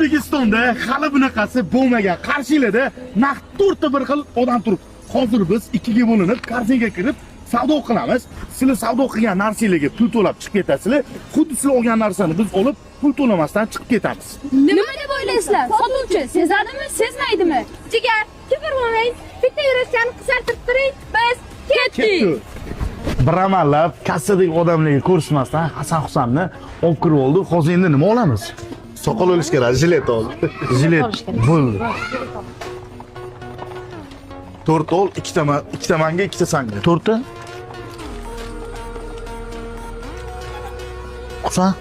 O'zbekistonda hali bunaqasi bo'lmagan. Qarshinglarda naq 4 ta bir xil odam turibdi. Hozir biz ikkiga bo'linib korzinga kirib savdo qilamiz. Sizlar savdo qilgan narsanglarga pul to'lab chiqib ketasizlar. Xuddi sizlar olgan narsani biz olib pul to'lamasdan chiqib ketamiz. Nima deb o'ylaysizlar? Sotuvchi sezadimi, sezmaydimi? Jigar, kibr bo'lmang. Bitta yurashchani qizartirib turing. Biz ketdik. Bir amallab kassadagi odamlarga ko'rsatmasdan Hasan Husanni olib kirib oldi. Hozir endi nima olamiz? Soqol olish kerak, jilet ol. Jilet bo'ldi. To'rtta ol, ikkita ikkita manga, ikkita sanga. To'rtta. Husan,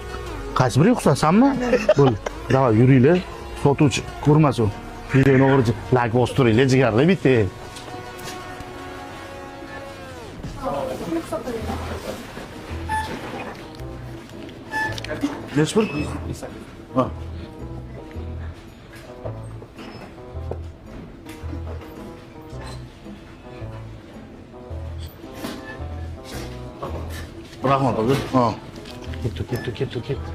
qaysi biri Husan sanmi? Bo'ldi. Давай yuringlar. Sotuvchi ko'rmasin. Videoni o'g'richi layk bosib turinglar, jigarlar bitta. Nechi pul? Ha. Rahmat aka. Ha. Ketdi, ketdi, ketdi, ketdi.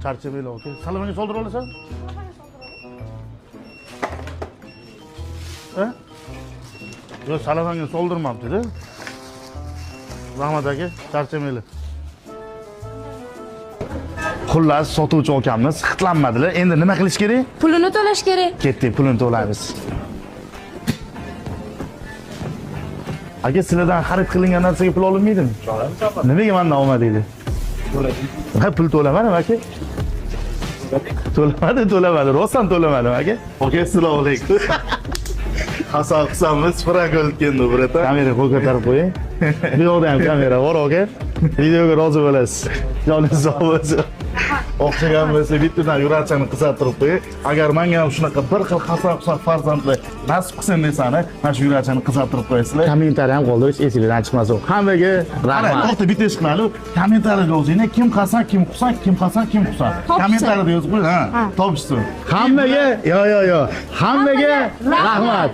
Charchamanglar, aka. Salomga soldira olasan? Ha? Yo'q, salavanga soldirmabdi-da. Rahmat aka, charchamanglar. Xullas, sotuvchi akamiz xitlanmadilar. Endi nima qilish kerak? Pulini to'lash kerak. Ketdik, pulini to'laymiz. Aka, sizlardan xarid qilingan narsaga pul olinmaydimi? Nimaga mandan olmadinglar? Ha, pul to'lamadim aka. To'lamadim, to'lamadim. Rostdan to'lamadim aka. Aka, assalomu alaykum. Hasan Husanmiz prank olib keldi, bratan. Kamera qo'l ko'tarib qo'ying. Bu yoqda ham kamera bor aka. Videoga rozi bo'lasiz. Joningiz sog' bo'lsin. O'xshagan bo'lsa bittadan yurachani qizartirib qo'ying. Agar menga ham shunaqa bir xil Hasan Husan farzandlar nasib qilsin desani, mana shu yurachani qizartirib qo'yasizlar. Kommentariy ham qoldirish esingizdan chiqmasin. Hammaga Ana, rahmat. to'xta, bitta ish qilaylik. Kommentariyada yozinglar, kim Hasan, kim Husan, kim Hasan, kim Husan. Kommentariyada yozib qo'ying, ha, topishsin. Hammaga yo yo yo. Hammaga rahmat.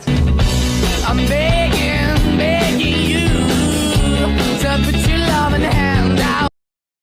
I'm begging, begging you to put